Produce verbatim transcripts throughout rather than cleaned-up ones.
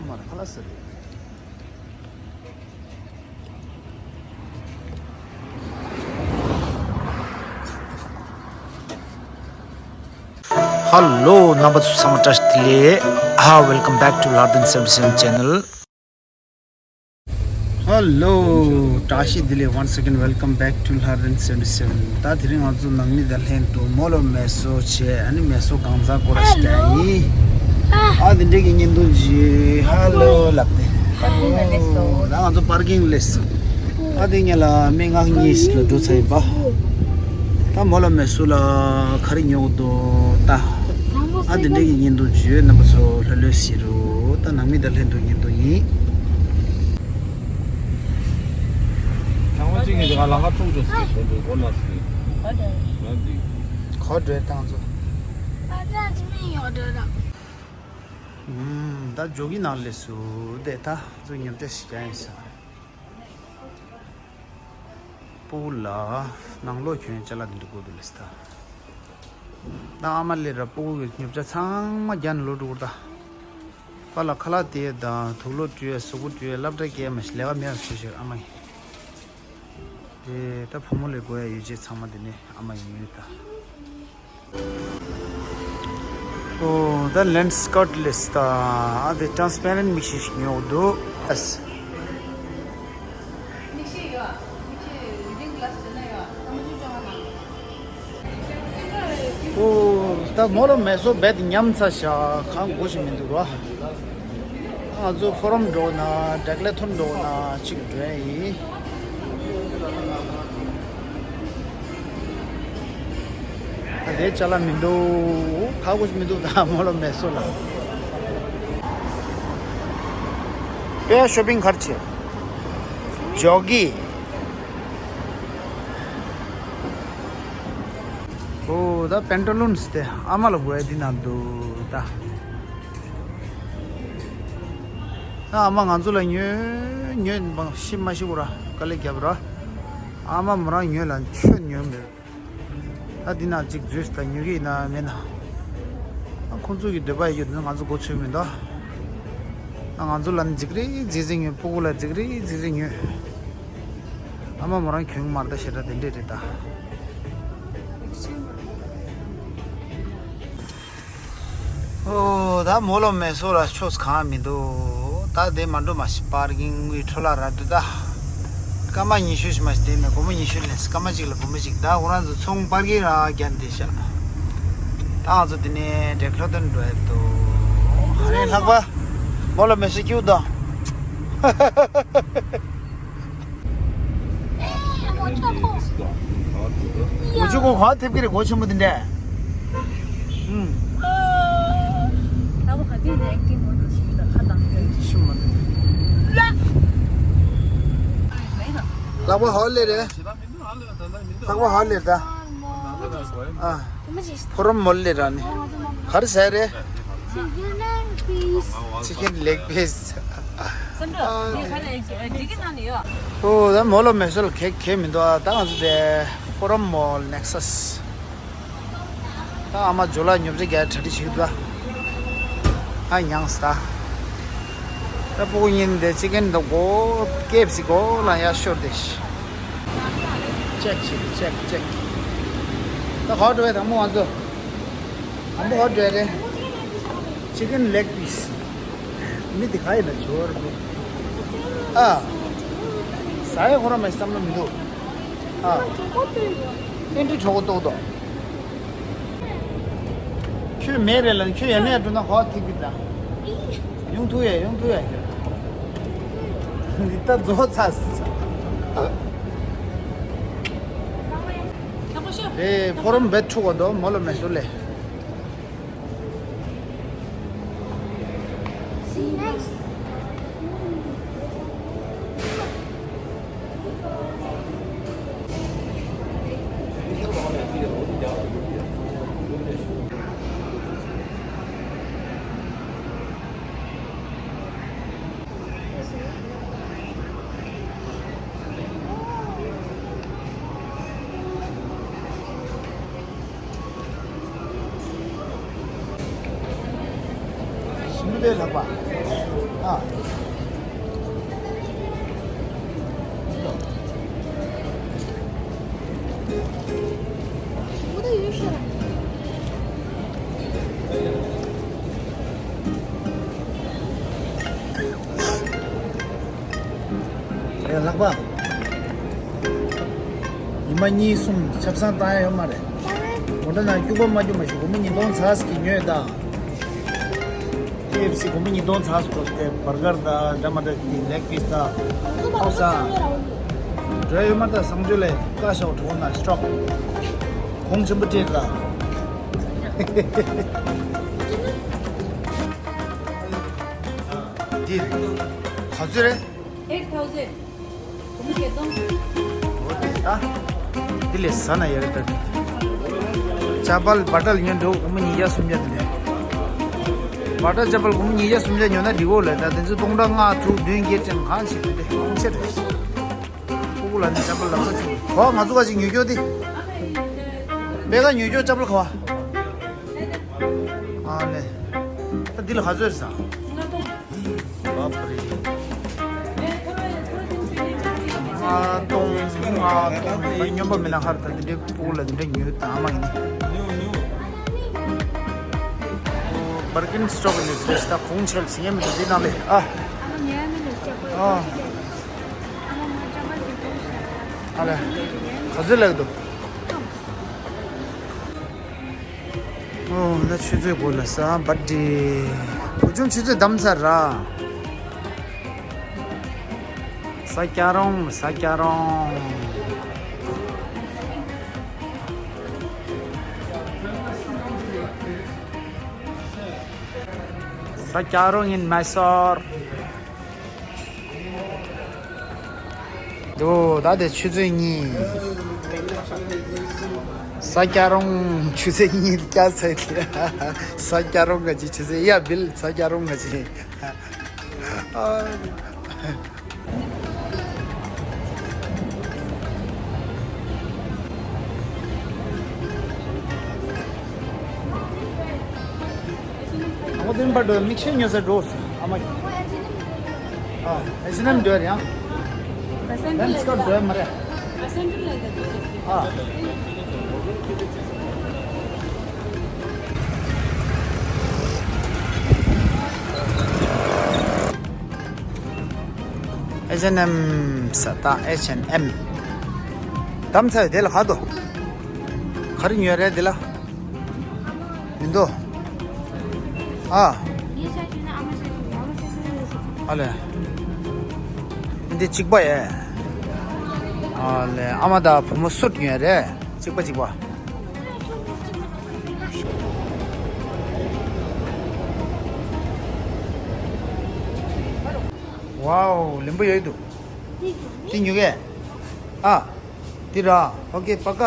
མར་ཁ་ལག་ཟེར་རེད། Hello རྣམ་པ་ཚོ་ཚང་མ་བཀྲ་ཤིས་བདེ་ལེགས། Hi, welcome back to Lardin seventy seven channel. Hello བཀྲ་ཤིས་བདེ་ལེགས། Once again welcome back to Lardin seventy seven. ད་དེ་རིང་ང་ཚོ་ནང་མི་དང་ལྷན་དུ་མོ་ལོ་མེ་སོ་བྱས། ཨ་ནི་མེ་སོ་གང་ཚ་སྐོར་ཞིག་ཀྱང་ཡིན། ཨ་དེ་འདྲས་ཀྱི་བརྙན་ཐུང་ཅིག Hello ལབ་སྟེ། ད་ང་ཚོ་པར་ཀིང་སླེབས་སོང་། ཨ་དེ་ངེད་ལ་སྨི་ལྔ་གཉིས་ལ་འགྲོ་ཚར་ཡིན་པ། ད་མོ་ལོ་མེ་སོ་ལ་ག་རེ་ཉོ་དགོས་འདུག་ད། ཨ་དེ་འདྲས་ཀྱི་བརྙན་ཐུང་ཅིག་ཡོད། རྣམ་པ་ཚོ་ལྷོད་ལྷོད་གཟིགས་རོགས། ད་ནང་མི་དང་ལྷན་དུ་བརྙན་ཐུང་ཡིན། དང་པོ་གཅིག་གིས་ང་ལ་ཁ་ཐུག་ཅོ་ཟེར་གོ་འདུག་གོ་ན་ཟེར། ང་འདི། གོ་འདྲ་དང་ཚོ། ཨ་ད་ཅི་མི་ཡོད་འདྲ་ར། ད་ཇོ་གི་ནང་སླེབས་སོང་། དེ་ད་ཚོ་ཉམས་ཆག་ཞིག་ཀྱང་ཡིན་ས། སྤུ་གུ་ལ་ནང་ལོགས་གྱོན་ཅ་ལག་འདི་འདྲ་དགོས་འདུག་ལབ་སྟེ། ད་ཨ་མ་སླེབས་ར་སྤུ་གུ་གི་ཉོ་ཆ་ཚང་མ་རྒྱ་ནས་ལོག་འགྲོ་གི་རེད་ད། པཱ་ལགས་ཁ་ལག་དེ་དང་དུག་ལོག་བཀྲུ་ཡས། གཟུགས་པོ་བཀྲུ་ཡས། སློབ་གྲྭ་སྐྱེལ་མ་ཤེས། ལས་ཀ་མེད་པ་བྱོས་ཤིག་ཨ་མ་ཡིན། དེ་ད་བུ་མོ་ལ་དགོས་ཡ་ཡོ་བྱད་ཚང་མ་དེ་ནས་ཨ་མ་ཡིན་ཡོད་ད། ཨོ་ད་ལེན་སི་ཀར་ཊི་སླེབས་སོང་ད། ཨ་དེ་ཊ་རན་སི་པེ་རེན་ཊི་མིག་ཤེལ་ཞིག་ཉོ་དགོས་འདུག་ཨ། ཨོ་ད་མོ་ལོ་མེ་སོ་རྦད་ཉམས་ཚར་ཤག་གང་དགོས་ཤིག་མི་འདུག་ར། ང་ཚོ་ཕོ་རོམ་འགྲོ་ན་ཌེ་ཀ་ལེ་ཐོན་འགྲོ་ན་གཅིག་འགྲོ་ཡ་ཡིན། ད་དེ་ཅ་ལག་མི་འདུག་ག་དགོས་ཤིག་མི་འདུག་ད་མོ་ལོ་མེ་སོ་ལ། དཔེ་ཤོ་པིང་ག་རེ་བྱེད། ཇོ་གི། ཨོ་ད་པན་ཊ་ལུན་དེ་ཨ་མ་ལ་དགོས་ཡ་འདི་ན་འདུག་ད། ཨ་མ་ང་ཚོ་ལ་ཉོས་ཉོས་ཤི་མ་ཤི་གོ་ར་དཀའ་ལས་རྒྱབ་ར། ཨ་མ་མོ་རང་ཉོས་ལ་ཁྱོད་ཉོས་མེད། ད་འདི་ན་གཅིག་འཛུལ་ད་ཉོ་གི་ཡིན་ན་མེད་ན། ཨ་ཁོང་ཚོ་གི་འདོད་པ་ཡོད་ན་ང་ཚོ་མགོ་ཚོས་མི་འདུག་ཨ་ང་ཚོ་ལ་ནི་འཇིགས་རེ་འཇིགས་རེ་ཉོས། སྤུ་གུ་ལ་འཇིགས་རེ་འཇིགས་རེ་ཉོས། ཨ་མ་མོ་རང་གྱོན་གི་མ་རེད་ད། ཞེ་དྲག་དེ་འདྲས་རེད་ད། ཨོ་ད་མོ་ལོ་མེ་སོ་ལ་ཕྱོགས་གང་མི་འདུག་ད་དེ་མ་འགྲོ་མ་ཤི་པར་ཀིང་གི་འཕྲོ་ལ་ར་འདུག་ད། སྐར་མ་ཉི་ཤུ་ཞིག་མ་ཞིག་དེ་ནས་སྒོར་མོ་ཉི་ཤུ་ལེན། སྐར་མ་གཅིག་ལ་སྒོར་མོ་གཅིག་ད་ཁོ་རང་ཚོ་ཚོང་པར་ཀིང་ར་རྒྱ་འདི་ཤག་ད་ང་ཚོ་དེ་ནས་འབྲེག་ལྷོ་དོན་འགྲོ་ཡ་འདུག་ཨ་རེ་ལྷག་པ། མོ་ལོ་མེ་སོ་སྐྱིད་པོ་དང་། ཨེ་མོ་ཆོ་ཁོ། མོ་ཆོ་ཁོ་ག་ཐེབས་ཀྱི་རེད། སྒོ་ཆེན་པོ་དེ་འདྲས། ཨུམ། ལག་པ་ཧོལ་ལེ་རེད། ལག་པ་ཧོལ་ལེ་ད། ཨ། ཕོ་རོམ་མོལ་ལེ་ར་ནི། ག་རེ་ཟེར་རེད། Chicken leg piece. ཨོ་ད་མོ་ལོ་མེ་སོ་ལ་གེགས་གེགས་མི་འདུག་ཨ་ད་ང་ཚོ་དེ་ཕོ་རོམ་མོལ་ནེག་སས། ད་ཨ་མ་ཇོ་ལགས་ཉོ་ཆ་རྒྱག་གྲ་སྒྲིག་བྱེད་ཀྱི་འདུག་ཨ་མྱངས་ད། ད་སྤུ་གུ་གཉིས་དེ་ཅི་ཀན་དང་གོ་ཀེབ་སི་གོ་ལ་ཡ་ཤོར་དེ་ཤི། ཅེག་བྱེད་ཅེག་ཅེག་ད་ག་འགྲོ་བའི་དང་པོ་ང་ཚོ། དང་པོ་ག་འགྲོ་རེད། Chicken leg piece. མི་དེ་ག་ཡིན་ན་ཇོ་རེད་འདུག་ཨ། ཟ་ཡ་ཁོ་རང་མ་བསམ་བློ་མི་འདུག་ཨ། ཨེ་འདྲ་གྲོགས་པོ་ཏོག་ཏོག་ཁྱོད་མེད་རེད་ལ་ཁྱོད་ཡ་མེད་འགྲོ་ན་ཧོ་ཐིག་གི་ད། ཡོང་ཐུ་ཡ་ཡོང་ཐུ་ཡ་ཁྱོད། འདི་ལྟ་རྫོགས་ཚར། དེ་ཕོ་རོམ་བེད་འཁྲུག་ག་དོ་མོ་ལ་མེ་སོ་ལེ། མི་དེ་ལགས་པ། ཨ། ཨེ་ལགས་པ། ཉི་མ་གཉིས་གསུམ་ཆབ་གསང་བཏང་ཡ་ཡོད་མ་རེད། དགོང་དག་ནང་སྐྱུག་པ་མ་སྐྱུག་མ་ཞིག་སྒོར་མོ་ཉིས་སྟོང་ཚར་ཟིག་གི་ཉོས་དང་། ཀེ་ཨེཕ་སི་སྒོར་མོ་ཉིས་སྟོང་ཚར་ཟིག་གོ་སྟེ་བར་གར་དང་འདྲ་མ་འདྲ་གི་ལེག་པིས་དང་། ཨོ་ས། འགྲོ་ཡོད་མ་ད་བསམ་ཚུལ་ལས་བཀའ་ཤག་གྲོགས་ན་སི་ཊོབ། གོང་ཆེན་པོ་སྤྲད་ལ། འདི་རེད། ག་ཚོད་རེད། Eight thousand. འོ་དེ་ད། འདི་ལས་ཟ་ན་ཡག་གི་ད། ཅ་པལ་བ་ཊལ་ཉོ་འགྲོ་སྒོར་མོ་ཉིས་བརྒྱ་སུམ་བརྒྱ་དེ་ནས། བ་ཊལ་ཅ་པལ་སྒོར་མོ་ཉིས་བརྒྱ་སུམ་བརྒྱ་ཉོ་ན་འགྲིག་གོ་ལ་ད་དེ་ཚོ་སྟོང་ཕྲག་ལྔ་དྲུག་བདུན་བརྒྱད་ཅན་གང་ཞིག་དེ་གོང་ཆེ་རེད། ཕྲུ་གུ་ལ་ནི་ཅ་པལ་ལ་ཁ་ཆུ་གོ་ང་ཚོ་ག་ཞིག་ཉོ་རྒྱུ་དེ། པེ་ཀ་ཉོ་རྒྱུ་ཅ་པལ་ཁ་བ། ཨ་ལེ། ད་འདི་ལ་ག་ཚོད་རེད་ཟ། བ་པ་རེད། ལྔ་སྟོང་ལྔ་སྟོང་ལྔ་སྟོང་སྨྱོན་པ་མེད་ན་ཧར་ད་འདི་འདྲའི་ཕྲུ་གུ་ལ་འདི་འདྲ་ཉོས་དང་མ་ཡིན། བར་གིན་སི་ཊོབ་ནས་ཕེ་ཤི་ད་གོང་ཆེ་ལ་ཟིན་ཡ་མི་འདུག་འདི་ནང་ལས་ཨ། ཨ། ཨ་ལེ། ག་ཚོད་ལེགས་འདུག་ཨོ་ན་ཆུ་ཚོད་དགུ་ལ་ས་བ་ཌེ། བུ་ཆུང་ཆུ་ཚོད་བདམས་ཚར་ར། ས་སྐྱ་རོང་ས་སྐྱ་རོང་། ས་སྐྱ་རོང་ཡིན་མ་སོར། འདུག་ད་དེ་ཆུ་ཚོད་གཉིས། ས་སྐྱ་རོང་ཆུ་ཚོད་གཉིས་སྐྱ་ཚེ་དེ། ས་སྐྱ་རོང་ག་ཅི་ཆུ་ཚོད་ཡ་བིལ་ས་སྐྱ་རོང་ག་ཅི། ཨ། ཨོ་དེ་འབར་དུ་མིག་ཤེལ་ཉོ་ས་འགྲོ་ཟེར་ཨ་མ་གིས། ཨ་ཨེ་ཤི་ཨེན་ཨེམ་འགྲོ་ཡ་རེད་ཡང་། ལེན་སི་ཀར་འགྲོ་ཡ་མ་རེད། ཨ། ཨེ་ཤི་ཨེན་ཨེམ་ས་ད་ཨེ་ཤི་ཨེན་ཨེམ། དམ་ཚ་ཡོད་དེ་ལ་ཁ་དོ། ག་རེ་ཉོས་རེད་དེ་ལ། མི་འདུག་ཨ། ཨ་ལེ། འདི་གཅིག་པ་ཡེ། ཨ་ལེ་ཨ་མ་ད་བུ་མོ་སུ་ཉོས་རེད་གཅིག་པ་གཅིག་པ། ཝའོ་ལེན་པོ་ཡོད་འདུག་འདི་ཉོ་གས། ཨ། འདི་ར་ཨོ་ཀེ་པ་ཀ་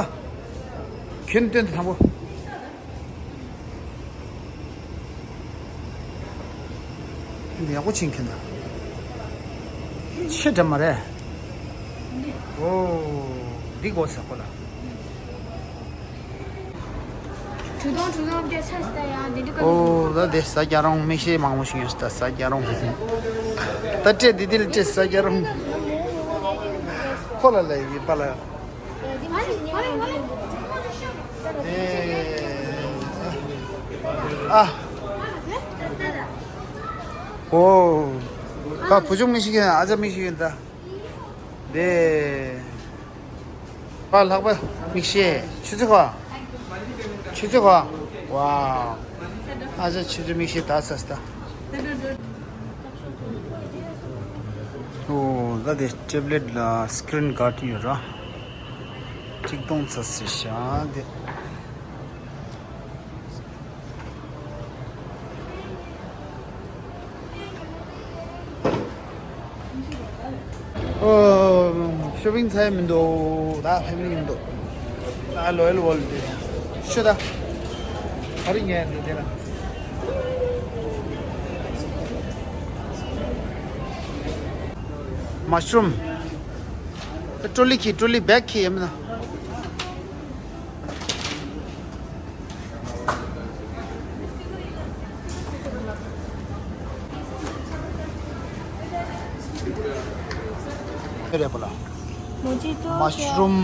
ཁྱོད་སྟོན་དང་པོ། འདི་ཡག་པོ་ཕྱིན་ཁྱོད་ད། ཆེ་འདྲ་མ་རེད། ཨོ། འདི་གོ་ས་ཁོ་ལ། གྲུ་དོང་གྲུ་དོང་སྐད་ཆ་ཞིག་ད་ཡང་འདི་འདྲ་ཨོ་ད་དེ་ས་སྐྱ་རོང་མིག་ཤེལ་མང་པོ་ཞིག་ཡོད་ས་ད་ས་སྐྱ་རོང་། ད་སྤྲད་འདི་འདི་ལ་སྤྲད་ས་སྐྱ་རོང་། ཁོ་ལ་ལ་ཡི་པ་ལ། ཨ། ཨོ། ད་བུ་ཆུང་མིག་ཤེལ་ཡིན་ཨ་ཅག་མིག་ཤེལ་ཡིན་ད། དེ། པ་ལྷག་པ་མིག་ཤེལ་ཆུ་ཚོད་ག་ཆུ་ཚོད་ག་ཝའོ། ཨ་ཅག་ཆུ་ཚོད་མིག་ཤེལ་ད་ས་ས་ད། ཨོ་ད་དེ་ཊེབ་ལེཊ་ལ་སི་ཀི་རིན་ག་ཏི་ཡོད་ར། གཅིག་སྟོང་ཚ་ཟེར་ཤག་དེ། ཨོ། ཤོ་པིང་ཚར་མི་འདུག་ད་ཕེབས་མི་འདུག་ད་ལོ་ཡལ་ཝོལ་དེ། ཤོད་ད། ག་རེ་ཉོས་འདུག་དེ་ལ། མ་ཤུ་རུམ། ཏྲོ་ལི་ཁྱེར་ཏྲོ་ལི་བེག་ཁྱེར་ཡིན་ན། རེད་པ་ལ། མོ་ཇི་ཏོ་བྱས། མ་ཤ་རུམ།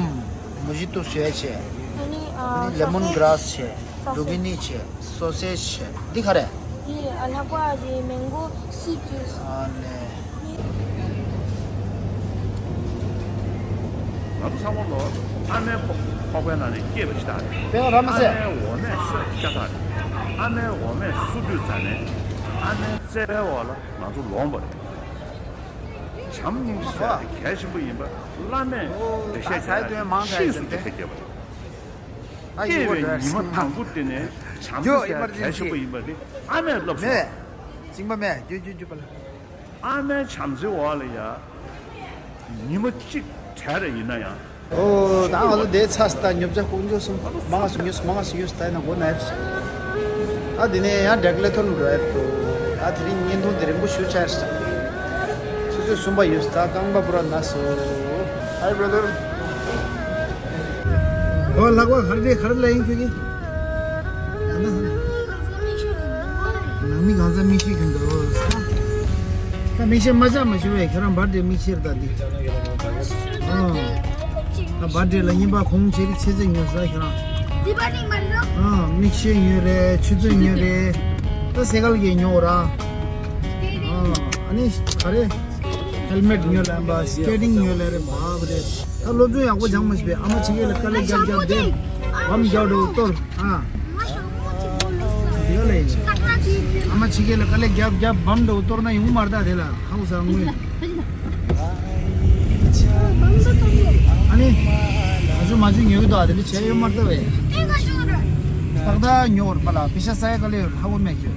མོ་ཇི་ཏོ་བཟོས་བྱས། ཨ་ནི་ཨ་ནི་ལེ་མོན་གྷ་ར་སི་བྱས། སོ་སེ་ཇི། རུ་བི་ནི་བྱས། སོ་སེ་ཇི་བྱས། འདི་ག་རེད། འདི་ཨ་ལྷག་པ་ཇི་མེང་གོ་སུའིཊ་ཇུས། ཨ་ལེ། ང་ཚོ་ཚང་མ་ལོ་ཨ་མའི་ཁོག་ཁོག་པའི་ནང་ནས་སྐྱེས་པ་ཞིག་རེད། དཔེ་ར་མ་ཟད། ཨ་མའི་འོ་མས་སོས་ཤ་སྟག་རེད། ཨ་མའི་འོ་མས་སོ་དུས་ཙ་ནས་ཨ་མའི་བཙལ་བའི་འོག་ལ་ང་ཚོ་ལོངས་པ་རེད། བྱམས་སྙིང་རྗེ་ཟེར་ཡ་དེ་གལ་ཆེན་པོ་ཡིན་པ་བླ་མས་འགྲེལ་བཤད་བྱས་ཡ་དེ་ཤེས་སུ་འགྲོ་གི་ཡོད་པ་རེད། སྐྱེས་པའི་ཉི་མ་དང་པོ་དེ་ནས་བྱམས་པ་ཟེར་ཡ་གལ་ཆེན་པོ་ཡིན་པ་དེ་ཨ་མས་བསླབས་སོང་། ཅིང་པ་མེ་རྒྱུ་རྒྱུ་རྒྱུ་པ་ལ། ཨ་མའི་བྱམས་བརྩེའི་འོག་ལ་ཡ། ཉི་མ་གཅིག་བྲལ་རེ་ཡིན་ན་ཡང་། ཨོ། ད་ང་ཚོ་འདིར་ཚར་སོང་། ད་ཉོ་ཆ་དཀོན་མཆོག་གསུམ་མང་ང་སུ་ཉོས་མང་ང་སུ་ཉོས་ད་ཡིན་ན་མགོ་ན་ཡར་སོང་། ད་འདི་ནས་ཡང་ཌེག་ལེ་ཐོན་འགྲོ་ཡ་འདུག་ད་དེ་རིང་བརྙན་ཐུང་འདི་རིང་པོ་ཞུ་ཆ་ཡར་སོང་། ཆུ་ཚོད་གསུམ་པ་ཡོད་སོང་། ད་རྐང་པ་པུ་ར་ན་སོང་། Hi brother. ཨོ་ལགས་པ། ག་རེ་ག་རེ་ལ་ཡིན་ཁྱོད་ཀྱིས། ནང་མི་གང་ཟག་མིག་ཤེལ་གྱོན་འདུག་ད་མིག་ཤེལ་མ་ཆག་མ་ཞུ་བས་ཁྱེད་རང་བར་ཌེ་མིག་ཤེལ་ད་འདི། ཨ། ད་བར་ཌེ་ལ་རྔན་པ་གོང་ཆེ་རིགས་ཆེ་ཚད་ཉོས་ས་ཁྱེད་རང་། འདི་བར་ཌེ་མ་རེད་ལོ། ཨ། མིག་ཤེལ་ཉོས་རེད། ཆུ་ཚོད་ཉོས་རེད། ད་སེ་གལ་གྱི་ཉོ་ར། ཨ། ཨ་ནི་ག་རེ། ཧེལ་མེཊ་ཉོས་ལ་ཡིན་པ། སི་ཀེ་ཊིང་ཉོས་ལ་རེད། བབ་རེད། ད་སློབ་སྦྱོང་ཡག་པོ་སྦྱང་མ་ཤེས་པས། ཨ་མ་ཕྱི་རྒྱལ་ལ་དཀའ་ལས་རྒྱབ་རྒྱབ་བསྡད། བམ་རྒྱག་འགྲོ་གཏོར། ཨ། འདི་ག་ལ་ཡིན། ཨ་མ་ཕྱི་རྒྱལ་ལ་དཀའ་ལས་རྒྱབ་རྒྱབ་བམ་འགྲོ་གཏོར་ན་ཡོང་མ་རེད་ད་དེ་ལ་ཧ་གོ་ས་དངུལ། ཨ་ནི། མ་ཇུ་མ་ཇུ་ཉོས་གི་འདུག་ཨ་དེ་འདྲ་བྱས་ཡོད་མ་རེད་ད་བས། ཏག་ཏག་ཉོ་བར་པ་ལ་པེ་ཤ་ས་ཡ་དཀའ་ལས་ཡོད་ཧ་གོ་མེད་ཁྱོད།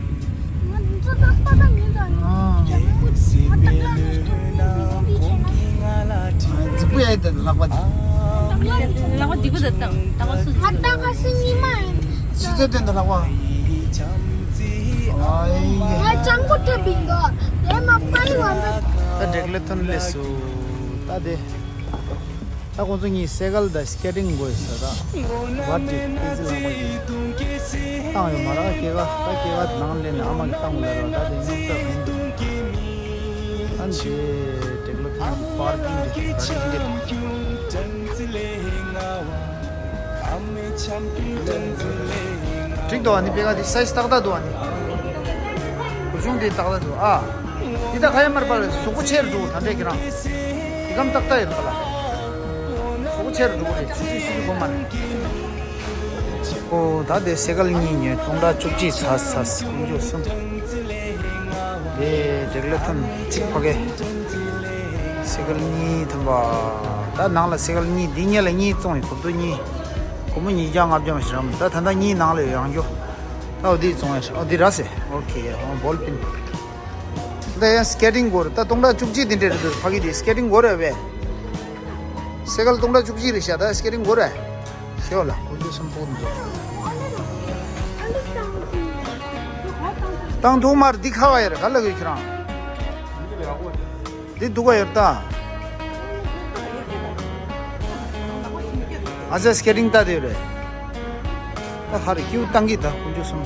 ང་ཚོ་ཏག་ཏག་ཉོས་ད་ནི། ཨ། ང་ཏག་ཏག་ཉོས་ཐུབ་ནི་མི་འདུག་འདི་བྱས་ན། རྫིག་པོ་ཡ་ཡི་དེ་ལག་པ་འདི། ལག་པ་རྫིག་པོ་དེ་དང་ལག་པ་སུ། ང་ཏག་ཏག་སི་ཉི་མ་ཡིན། ཆུ་ཚོད་སྟོན་དང་ལག་པ། ཨ་ཡེ། ང་སྤྱང་པོ་ཐེབས་པིན་གོ། དེ་མ་པའི་བ་འདི། ད་ཌེག་ལེ་ཐོན་སླེབས་སོང་། ད་དེ། ད་ཁོང་ཚོ་གཉིས་སེ་གལ་དང་སི་ཀེ་ཊིང་དགོས་ཟེར། ད་བར་ཌེ་ཨེ་ཟི་ལག་པ་ཡིན། བཏང་ཡོད་མ་རེད། སྐྱེས་སྐར་ད་སྐྱེས་སྐར་ནང་ལེན་ནས་ཨ་མ་གིས་བཏང་དགོས་ལབ་ར། ད་དེ་ཉོ་ས་གང་འདུག་ཨ་ནི་དེ་ཌེག་ལེ་ཐོན་པར་ཀིང་དེ་ག་རེ་ཡིན་གྱི་འདུག་འགྲིག་འདུག་ཨ་ནི་པེ་ཀ་དེ་སའི་ཛི་ཏག་ཏག་འདུག་ཨ་ནི། གོ་ཆུང་དེ་ཏག་ཏག་འདུག་ཨ། འདི་ད་ག་ཡ་མར་པ་ལ་གཟུགས་པོ་ཆེ་རུ་འགྲོ་ད་འདྲས་ཀྱི་རང་། འདི་གམ་ཏག་ཏག་ཡོད་པ་ལ། གཟུགས་པོ་ཆེ་རུ་འགྲོ་རེད། ཆུ་ཚོད་བཞི་བཅུ་གོ་མ་རེད། ཨོ་ད་དེ་སེ་གལ་གཉིས་ཉོས། སྟོང་ཕྲག་བཅུ་གཅིག་ཚར་ཚར་དཀོན་མཆོག་གསུམ། དེ་ཌེག་ལེ་ཐོན་གཅིག་ཕ་གི། སེ་གལ་གཉིས་ཐོན་པ། ད་ནང་ལ་སེ་གལ་གཉིས། འདི་སྔོན་ལ་གཉིས་བཙོང་ཡོད། གོ་བརྡ་གཉིས། སྒོར་མོ་ཉིས་བརྒྱ་ལྔ་བརྒྱ་མ་ཞིག་རམ། ད་ད་ལྟ་གཉིས་ནང་ལ་ཡོད་ཡང་རྒྱུ། ད་འོ་འདི་བཙོང་ཡ་ཞིག་ཨོ་འདི་ར་སེ། ཨོ་ཁེ། ཨོ་བོལ་པིན། ད་ཡང་སི་ཀེ་ཊིང་དགོས་རེད། ད་སྟོང་ཕྲག་བཅུ་གཅིག་དེ་འདྲས་རེད་འདུག་ཕ་གི་དེ་སི་ཀེ་ཊིང་དགོས་རེད་པས། སེ་གལ་སྟོང་ཕྲག་བཅུ་གཅིག་རེད་ཤག་ད་སི་ཀེ་ཊིང་དགོས་རེད། ཤེས་བ་ལ་ཁོ་ཚོའི་སམ་པོ་འདུག་བཏང་ཐོག་མར་འདི་ཁ་བ་ཡར་ག་ལ་གི་ཁྱེད་རང་། འདི་སྡུག་ག་ཡོད་ད། ཨ་ཅག་སི་ཀེ་ཊིང་ལྟ་དེ་རེད། ད་ཧ་རེ་ཀིའུ་བཏང་གི་ད་དཀོན་མཆོག་གསུམ།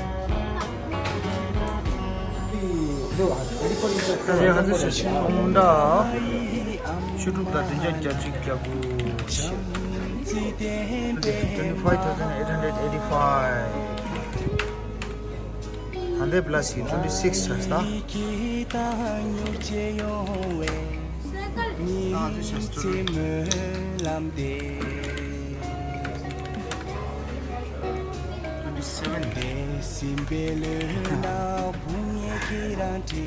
ད་རེས་ཧ་ཚོད་ཞེ་ཆེན་མོ་འདྲ། བཅུ་དྲུག་དང་བདུན་བརྒྱ་བརྒྱད་ཅུ་གྱ་དགུ། Twenty five thousand eight hundred eighty five. Hundred plus twenty six ཆགས་ད། Twenty seven.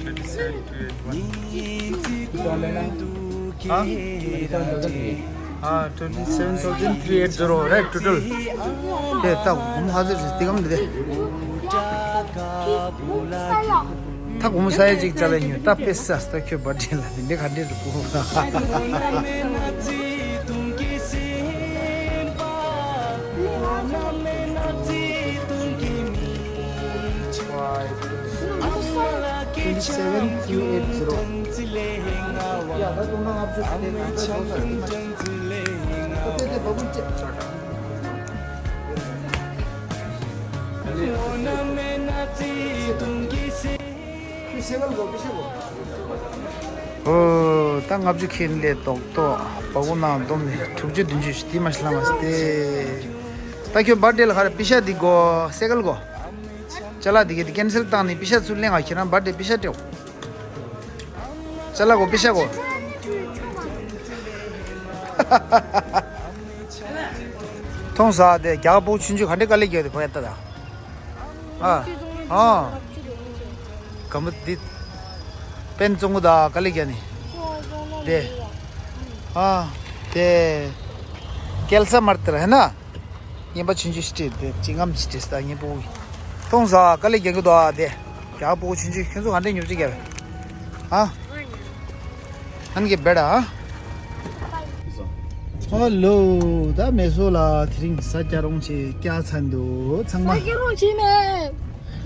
Twenty seven two eight one. ཨ། ཨ། twenty seven thousand three eight zero རེད་ཊོ་ཊལ། དེ་ད་སྒོར་མོ་ཧ་ཟེར་རེད་དེ་གམ་དེ། ད་སྒོར་མོ་ས་ཡ་གཅིག་ཙ་ལ་ཉོས་ད་པེ་ས་ས་ད་ཁྱོད་བར་ཌེ་ལ་དེ་འདྲ་ག་འདྲས་རེད་གོ། Twenty seven two eight zero. ཨོ། ད་ལྔ་བཅུ་ཁེ་ལས་ཏོག་ཏོག་པ་གོ་ནང་བསྡོམས་ནས་དྲུག་ཅུ་བདུན་ཅུ་ཞིག་དེ་མ་ཤི་ལ་མ་སྟེ། ད་ཁྱོད་བར་ཌེ་ལ་ཧ་ར་པི་ཤ་དེ་གོ་སེ་གལ་གོ། ཅ་ལག་དེ་གི་དེ་ཀན་སེལ་བཏང་ནས་པི་ཤ་ཚུར་ལེན་ང་ཁྱེད་རང་བར་ཌེ་པི་ཤ་སྤྲད། ཅ་ལག་གོ་པི་ཤ་གོ། ཐོང་ས་དེ་རྒྱ་པོ་ཆུན་ཆུ་ག་འདྲ་དཀའ་ལས་རྒྱག་དེ་ཕ་ཡ་ཏ་ད། ཨ། ཨ། གམ་བུ་འདི། པན་བཙོང་གི་ད་དཀའ་ལས་རྒྱག་ནི། དེ། ཨ། དེ། སྐལ་ས་མར་ཏེར་ཧེ་ན། ངན་པ་ཆུང་ཆུང་ཞིག་སྤྲད་དེ་ཅི་ངམ་ཞིག་སྤྲད་ས་ངན་པོ་གི། ཐོང་ས་དཀའ་ལས་རྒྱག་གི་འདུག་ཨ་དེ། རྒྱ་པོ་ཆུང་ཆུང་ཁྱོད་ཚོ་ག་འདྲས་ཉོབ་ཅིག་རྒྱབ། ཨ། ཨན་གི་བེ་ད་ཨ། ཧ་ལོ། ད་མེ་སོ་ལ་དེ་རིང་ས་སྐྱ་རོང་ཆེ་སྐྱ་ཚན་འདུག་ཚང་མ། ས་སྐྱ་རོང་ཆེ་མེད།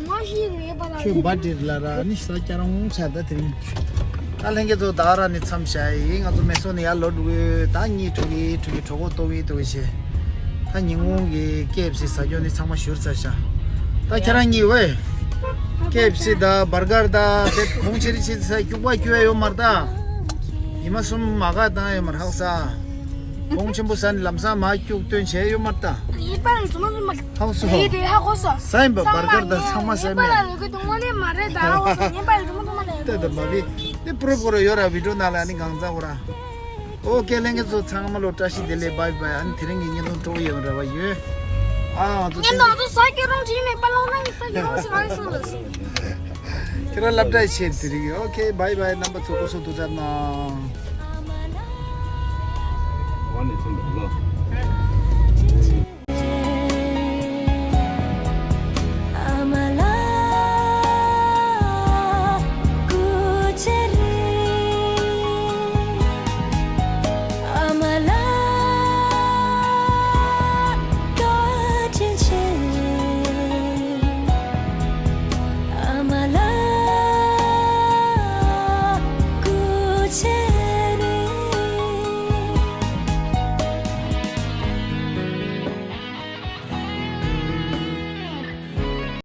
མ་ཤི་རེད་པ་ལ། ཁྱོད་འབའ་ཏིར་ལ་ར་ནི་ས་སྐྱ་རོང་ཆ་ད་དེ་རིང་། ད་ལྷན་རྒྱས་ཚོ་ད་ར་ནི་མཚམས་བཞག་ཡིན། ང་ཚོ་མེ་སོ་ནས་ཡར་ལོ་འགྲོ་གི་ད་གཉིད་ཁུག་གི་ཁུག་གི་གྲོད་ཁོག་ལྟོགས་གི་ལྟོགས་གི་བྱས། ད་ཉིན་གུང་གི་ཀེ་ཨེཕ་སི་ཟ་རྒྱུ་ནི་ཚང་མ་ཞུར་ཚར་ཤག་ད་ཁྱེད་རང་གཉིས་ཝེ། ཀེ་ཨེཕ་སི་དང་བར་གར་དང་དེ་གོང་ཆེ་རི་ཆེ་ས་སྐྱུག་པ་སྐྱུག་ཡ་ཡོད་མ་རེད་ད། ཉི་མ་གསུམ་མ་ག་བཏང་ཡོད་མ་རེད་ཧ་གོ་ས། གོང་ཆེན་པོ་ས་ནི་ལམ་སང་མ་སྐྱུག་བཏོན་བྱས་ཡོད་མ་རེད་ད། ཡིན་པ་རེད་ཙུ་མ་ཙུ་མ། ཧ་གོ་སོང་། ཡིན་དེ་ཧ་གོ་སོང་། ས་ཡིན་པ་བར་གར་དང་ཚང་མ་ས་ཡིན་པ་མེད། ལ་ལུག་གི་དུང་བ་ནི་མ་རེད་ད་ཧ་གོ་སོང་ཡིན་པ་རེད་ཙུ་མ་ཙུ་མ་ལ་ད་ད་མ་བི་ནི་པུ་རུབ་གོ་ར་ཡོད་ར་བི་ཌིའོ་ནང་ལ་ནི་གང་ཚ་གོ་ར། ཨོ་ཀེ་ལྷན་རྒྱས་ཚོ་ཚང་མ་ལོ་བཀྲ་ཤིས་བདེ་ལེགས་བྷའི་བྷའི། ཨ་ནི་དེ་རིང་གི་བརྙན་ཐུང་སྤྲོ་ཡོད་ར་བ་ཡོད། ཨ་ང་ཚོ་ངས་ང་ཚོ་ས་སྐྱ་རོང་ཅིག་མེད་པ་ལོ་ན་ངས་ས་སྐྱ་རོང་ཞིག་ཨང་སོང་ལ། ཁྱེད་རང་སློབ་གྲྭའི་ཆེད་དེ་རིང་ཨོ་ཀེ་བྷའི་བྷའི། རྣམ་པ་ཚོ་སྐུ་གཟུགས་ཐུགས་ཅག་གནང་།